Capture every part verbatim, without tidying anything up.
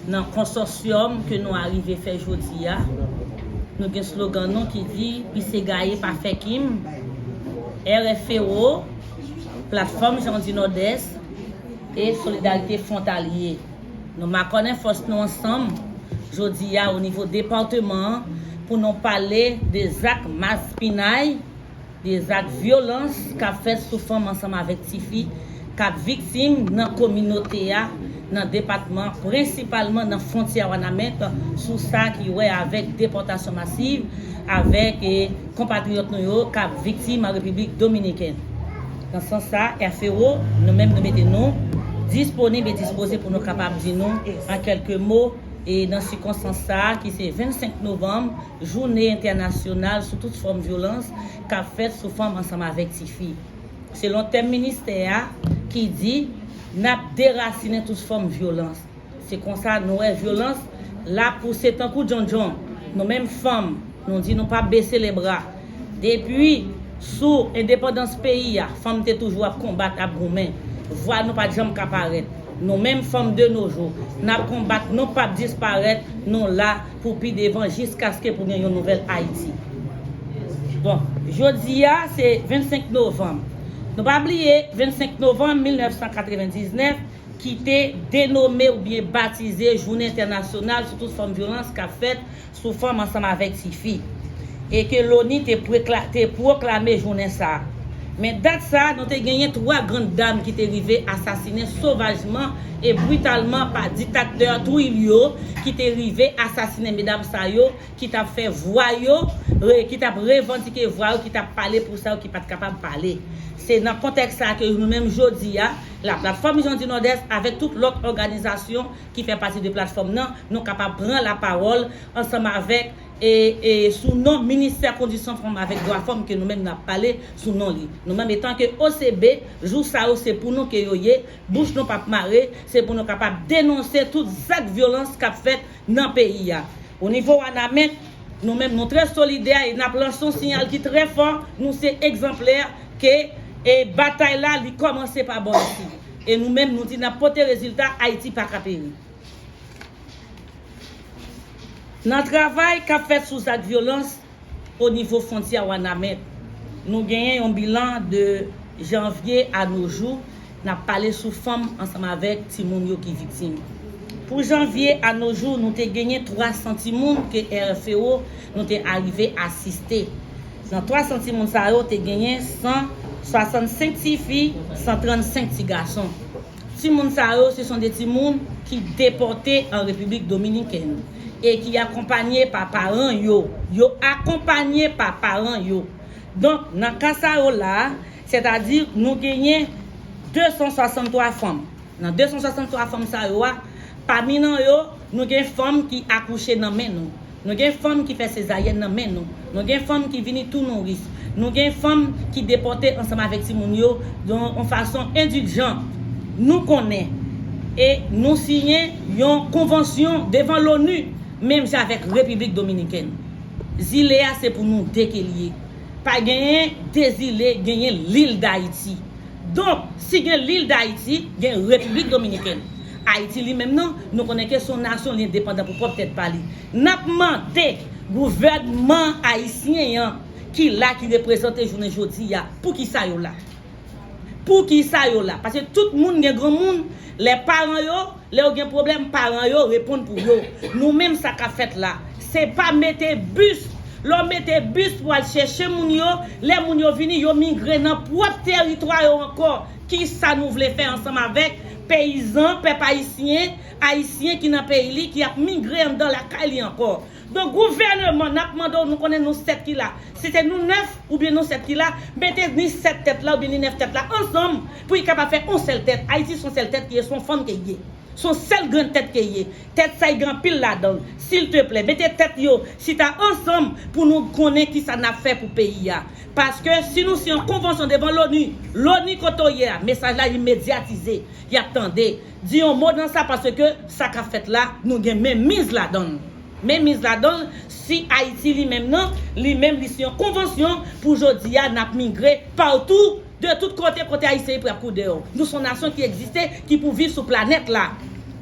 Nan konsòsyòm ke nou arive fè jodi a, nou gen slogan nou ki di, pise gaye pa fè kim, R F E O, Platfòm Jan di Nòdès e Solidarite Fwontalye. Nou makònen fòs nou ansanm jodi a o nivo depatman an pou nou pale de zak maspinay, de zak vyolans k ap fèt sou fanm ansanm avèk tifi k ap viktim nan kominote a, nan depatman, prensipalman nan fwontyè Wanament, sou sa ki wè avèk depòtasyon masiv avèk, e, konpatriyòt nou yo k ap viktim an Repiblik Dominikèn. Nan sans sa, R F E O, nou menm nou mete nou disponib e dispoze pou nou kapab di nou an kèlke mo, e nan sikonstans sa a, ki se vennsenk novanm, jounen entènasyonal sou tout fòm vyolans k ap fèt sou fanm ansanm avèk tifi. Selon tèm ministè a ki di, n ap derasinen tout fòm vyolans. Se konsa nou wè vyolans la pouse tankou djondjon. Nou menm fanm, nou di nou p ap bese lebra. Depi sou endepandans peyi a, fanm te toujou ap konbat, ap goumen. Vwa nou pa t janm ka parèt. Nou menm fanm de nos jours, n ap konbat, nou p ap disparèt, nou la pou pi devan jiskaske pou gen yon nouvèl Ayiti. Bon, jodi a se vennsenk novanm. Nou pa bliye vennsenk novanm mil nèf san katrevendiznèf ki te denome oubyen batize Jounen Entènasyonal sou tout fòm vyolans k ap fèt sou fanm ansanm avèk tifi, e ke loni te pwekla-, te pwoklame jounen sa a. Men dat sa a, nou te genyen twa grann dam ki te rive asasinen sovajman e britalman pa diktatè Trujillo, ki te rive asasinen medam sa yo, ki t ap fè vwa yo, re-, ki t ap revandike vwa yo, ki t ap pale pou sa yo ki pa t kapab pale. Se nan kontèks sa a ke nou menm jodi a, la Platfòm Jan di Nòdès avèk tout lòt òganizasyon ki fè pati de platfòm nan, nou kapab pran lapawòl ansanm avèk, e, e sou non Ministè Kondisyon Fanm avèk Dwa Fanm ke nou menm n ap pale sou non li. Nou menm etanke O C B, jou sa yo se pou nou ke yo ye, bouch nou p ap mare, se pou nou kapab denonse tout zak vyolans k ap fèt nan peyi a. O nivo Wanament, nou menm nou trè solidè e n ap lanse yon siyal ki trè fò, nou se egzanplè ke, e, batay la li kòmanse pa bò isi. E nou menm nou di n ap pote rezilta, Ayiti pa ka peri. Nan travay k ap fèt sou zak vyolans o nivo fwontyè Wanament, nou genyen yon bilan de janvye a nos jours, n ap pale sou fanm ansanm avèk timoun yo ki viktim. Pou janvye a nos jours, nou te genyen twa san timoun ke R F E O nou te arive asiste. Nan twa san timoun sa yo, te genyen san swasannsenk tifi, san trannsenk ti gason. Timoun sa yo, se son de timoun ki depòte an Repiblik Dominikèn e ki akonpanye pa paran yo. Yo akonpanye pa paran yo. Donk, nan ka sa yo la, sètadi nou genyen de san swasanntwa fanm. Nan de san swasanntwa fanm sa yo a, pami nan yo, nou gen fanm ki akouche nan men nou. Nou gen fanm ki fè sezaryèn nan men nou. Nou gen fanm ki vini tou nouris. Nou gen fanm ki depòte ansanm avèk timoun yo yon, yon fason endiljan. Nou konnen e nou siyen yon konvansyon devan l'ONU, menm jan avèk Repiblik Dominikèn. Zile a se pou nou de ke l ye. Pa genyen de zile, genyen lil Dayiti. Donk, si gen lil Dayiti, gen Repiblik Dominikèn. Ayiti li menm nan, nou konnen ke se yon nasyon li endepandan pou pwòp tèt pa li. N ap mande gouvènman ayisyen an ki la, ki reprezante jounen jodi a, poukisa yo la? Poukisa yo la? Paske tout moun gen granmoun, lè paran yo, lè yo gen pwoblèm, paran yo reponn pou yo. Nou menm sa k ap fèt la, se pa mete bis. Lè w mete bis pou al chèche moun yo, lè moun yo vini, yo migre nan pwòp teritwa yo ankò. Kisa nou vle fè ansanm avèk peyizan, pèp ayisyen, ayisyen ki nan peyi li, ki ap migre anndan lakay li ankò? Donk, gouvèneman, n ap mande w, nou konnen nou sèt ki la. Si se nou nèf oubyen nou sèt ki la, mete ni sèt tèt la oubyen ni nèf tèt la ansanm pou y kapab fè yon sèl tèt. Ayiti se yon sèl tèt ki ye, se yon fanm ke l ye. Se yon sèl grenn tèt ke l ye. Tèt sa a gen anpil ladan l. Silteplè, mete tèt yo chita ansanm pou nou konnen kisa n ap fè pou peyi a. Paske si nou siyen yon konvansyon devan l'ONU, l'ONU kote w ye a, mesaj la li medyatize, y ap tande. Di yon mo nan sa, paske sa k ap fèt la, nou gen menm miz ladan l. Menm miz ladan l, si Ayiti li menm nan, li menm li siyen yon konvansyon pou jodi a n ap migre patou, de tout kote, kote Ayisyen ye pou y ap kouri dèyè w. Nou se yon nasyon ki egziste, ki pou viv sou planèt la.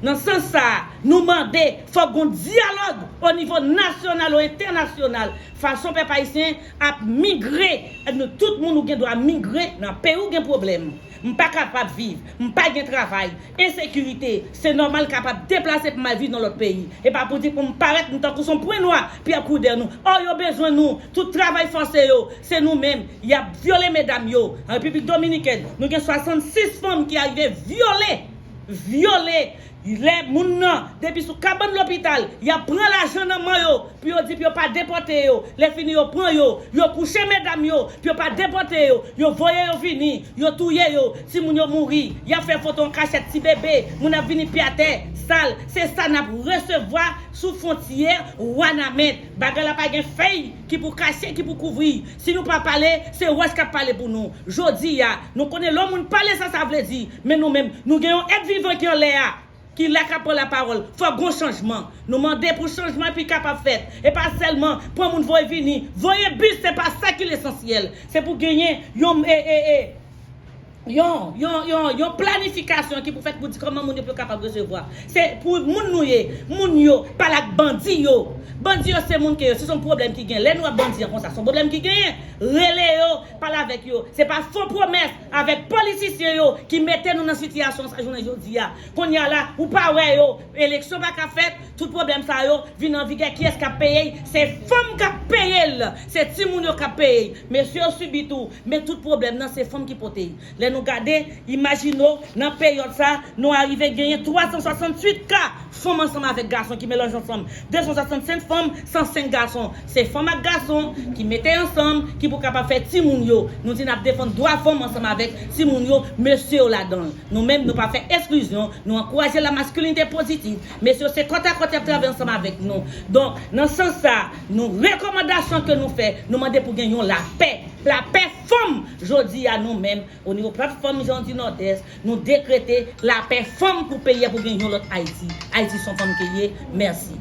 Nan sans sa a, nou mande fòk gon dyalòg o nivo nasyonal, o entènasyonal. Fason pèp ayisyen ap migre, nou tout moun ou gen dwa migre nan peyi ou gen pwoblèm. M pa kapab viv, m pa gen travay, ensekirite, se nòmal kapab deplase pou m al viv nan lòt peyi. E pa pou di pou m parèt m tankou son pwen nwa, pi ap koudè nou. Ò, yo bezwen nou, tout travay fòse yo, se nou menm, y ap vyole medam yo. An Repiblik Dominikèn, nou gen swasannsis fanm ki arive vyole, vyole. Lè moun nan, depi sou kabann lopital, y ap pran lajan nan men yo, pou yo di pou yo pa depòte yo. Lè fini yo pran yo, yo kouche medam yo, pou yo pa depòte yo. Yo voye yo vini, yo touye yo, timoun yo mouri, y ap fè foto an kachèt ti bebe, moun ap vini pye atè, sal. Se sa n ap resevwa sou fwontyè Wanament. Bagay la pa gen fèy ki pou kache, ki pou kouvri. Si nou pa pale, se wòch k ap pale pou nou. Jodi a, nou konnen lè yon moun pale sa, sa vle di. Men nou menm, nou gen yon èt vivan ki anlè a, ki la k ap pran lapawòl. Fòk gon chanjman. Nou mande pou chanjman pi kapab fèt. E pa sèlman pran moun voye vini. Voye bis, se pa sa ki lesansyèl. Se pou genyen yon, e, e, e, yon, yon, yon, yon planifikasyon ki pou fèt pou di kòman moun yo pou kapab resevwa. Se pou moun nou ye, moun yo, pale ak bandi yo. Bandi yo se moun ke yo. Si se yon pwoblèm ki gen, lè nou ap bandi an konsa, se yon pwoblèm ki genyen. Rele yo, pale avèk yo. Se pa fo pwomès avèk politisyen yo ki mete nou nan sitiyasyon sa jounen jodi a. Kounye a la, ou pa wè yo, eleksyon pa ka fèt, tout pwoblèm sa yo vin an vigè. Kiyès k ap peye? Se fanm k ap peye l, se timoun yo k ap peye. Mesye yo sibi tou, men tout pwoblèm nan se fanm ki pote. Lè nou gade, imajine w, nan peryòd sa, nou arive genyen twa san swasanntuit ka fanm ansanm avèk gason ki melanje ansanm. De san swasannsenk fanm, san senk gason. Se fanm ak gason ki mete ansanm, ki pou kapab fè timoun yo. Nou di n ap defann dwa fanm ansanm avèk timoun yo, mesye yo ladan l. Nou menm, nou pa fè eksklizyon, nou ankouraje la masculinité positive. Mesye yo se kòtakòt y ap travay ansanm avèk nou. Donk, nan sans sa, nou rekòmandasyon ke nou fè, nou mande pou gen yon lapè. Lapè fanm, jodi a nou menm, o nivo platfòm Jan di Nòdès, nou dekrete lapè fanm pou peyi a, pou gen yon lòt Ayiti. Ayiti se yon fanm ke l ye. Mèsi.